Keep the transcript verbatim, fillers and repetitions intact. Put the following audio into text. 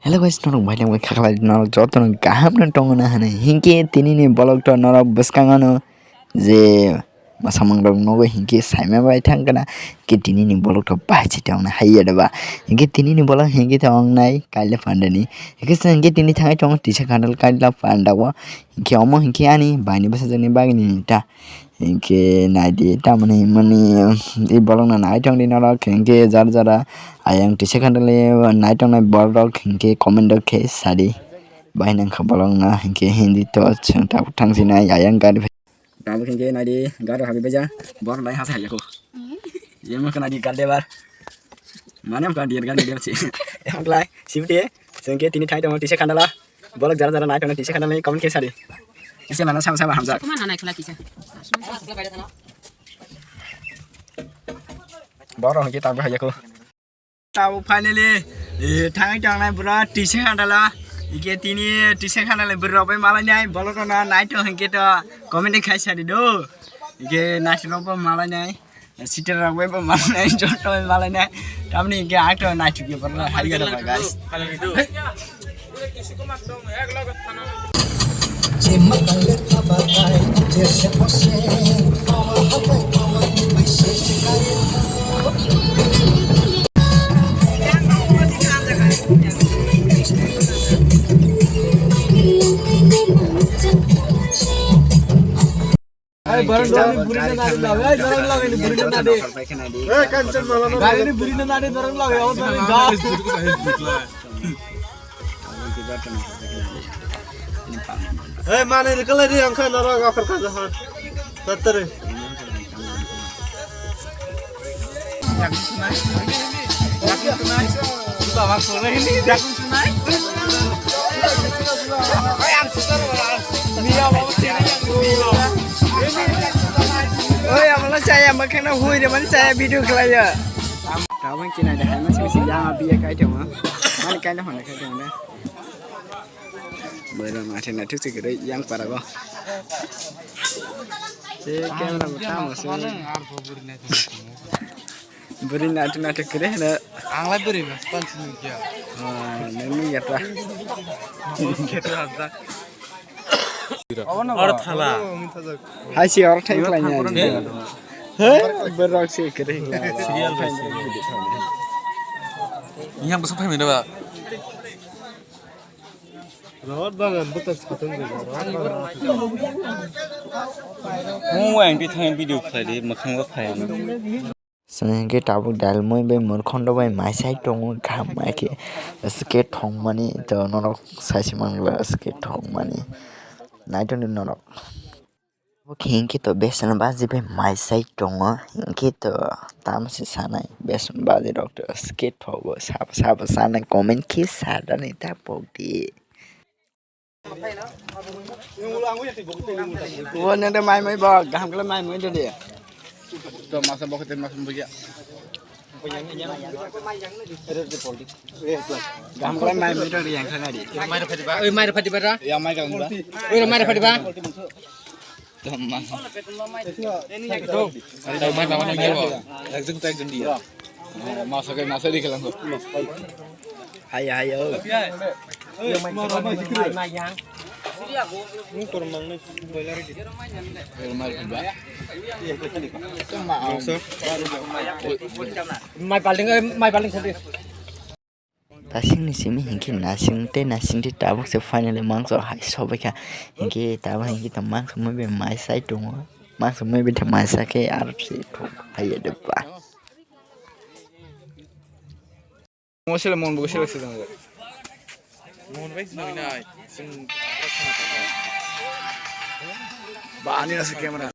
Hello guys, norok bai tongwi khaklai norok jotono kaham no tongo na hwnwi. Hinkhe tini ni vlog to norok bwskango no je mwsamung rok nogo hinkhe saima bai thang kana. Hinkhe tini ni vlog to bai se tong na haiya da ba. Hinkhe tini ni vlog hinkhe to ong nai kaila panda ni. Hinkhe se hinkhe tini thangai tongo tisa khandal kaila panda o. Hinkhe omo hinkhe ani bai ni bwsajwk ni bagwi ni ta. Hinkhe naidi tamoni hwnmani, i bolongno nai tongdi norok, hinkhe jara jara ayang tisa khandale nai tongnai borok hinkhe comment rok khe sadi. Bai nangkha bolongno hinkhe hindi to chwng tabuk thangsinai ayang gari. Tabuk hinkhe naidi gari habi baja borok lai hasa hayaku. Yemo khe naidi gari bar. Mane amka dir gari dir si. Amklai sibte hinkhe tini thai tongo tisa khandala. Bolok jara jara nai tongo tisa khandala comment khe sadi. Ese mana sama sama hamjak. Kuma na nai khula kisa. Borok hwnkhe tabuk hayaku. Tabuk finally, eh, thangwi tongnai bwrwi tisa khandala. Ike tini tisa khandala bwrwi rok bai malai nai, bolok rok no nai tong hwnkhe to comment khai sadi do. Ike naisik rok bo malai nai. Sitter rok bai bo malai nai, joto bai malai nai. Tamni hwnkhe ang to naithok ya borok no hai gana ba guys. Ai, barang dua ni buri na nadi lah. Ai, barang dua ni buri na nadi. Eh, Kanchan Mala na. Gari ni buri na nadi, barang dua ni. Hei, mana ni kalai ni angka nara gakar kaja ha. Tattare. Oi, amala saya makhana hui de mani saya video khlaiya. Tabang kina de hai masi masi yang abi ya kai thama. Mani kai na hona kai thama. Bwrwi naithok naithok se kwrwi yang parago. Se camera bo tamo se. Bwrwi naithok naithok kwrwi hwno. Ang lai bwrwi ma pan sini kya. Ah, nini yatra. Kheto hajak. Or thala. Hai si or thai khlai nya. He, borok se kwrwi. Serial by serial. Yang besok phaimani ba. Rod bagan buta sakang de. Mo ang di thang video khlai di makhang ba phai. Sini hwnkhe tabuk dalmoi bai murkhondo bai maisai tongo, gam maikhe swkhe thongmani to norok saisi mangla swkhe thongmani naitongdi norok. Bo khe hinkhe to besan baji bai maisai tongo, hinkhe to tamo se sanai besan baji rok to swkhe thogo, sabo sabo sanai comment khe sadani ta pokdi. Wo nende mai mai bo gaham kala mai mai dede. To masa bo khete masa bo ya. Gaham kala mai mai dede yang khana di. Mai ra phadi ba. Oi mai ra phadi ba ra. Ya mai kala ba. Oi mai ra phadi ba. To masa. Mai ba ma ngi bo. Ekjon to ekjon dia. Masa kai masa di kala. Haya haya. Mai paling, mai paling khudi. Tasing ni simi hinkhe nasing tei nasing tei tabuk se finally mangso hai sobaikha. Hinkhe tabuk hinkhe to mangso mui bai mai sai tongo. Mangso mui bai to mai sa khe aro se thok hai de ba. Mo sele mon bo sele sele. Mon bai sinoi nai. Sing. Ba ani na se camera.